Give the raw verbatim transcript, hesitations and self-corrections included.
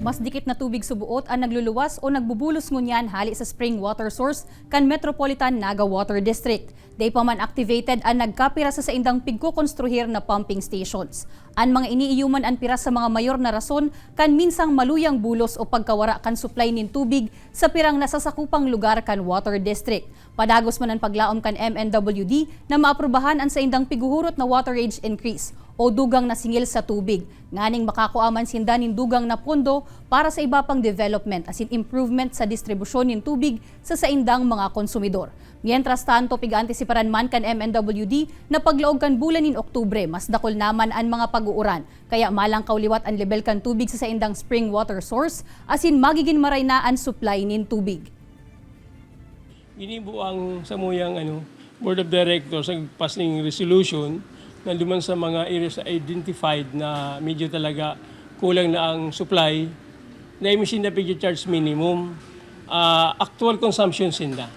Mas dikit na tubig suboot an nagluluwas o nagbubulos ngunyan hale sa spring water source kan Metropolitan Naga Water District. Dai pa man activated an nagkapira sa saindang pigkokonstruhir na pumping stations. An mga ini iyo man an pira sa mga mayor na rason kan minsang maluyang bulos o pagkawara kan supply nin tubig sa pirang nasasakupang lugar kan water district. Padagos man an paglaom kan M N W D na maaprubahan an saindang pighuhurot na waterage increase o dugang na singil sa tubig, nganing makakua man sinda nin dugang na pondo para sa iba pang development asin improvement sa distribusyon nin tubig sa saindang mga konsumidor. Mientras tanto, pig-aantisiparan man kan M N W D na paglaog kan bulan nin Oktubre, mas dakul naman an mga pag-uuran, kaya malangkaw liwat an lebel kan tubig sa saindang spring water source asin magigin maray na an supply nin tubig. Ginibo ang samuyang ano, Board of Directors nagpas ning resolution na duman sa mga areas identified na medyo talaga kulang na ang supply, na imo sinda pig-charge minimum ah, actual consumption sinda.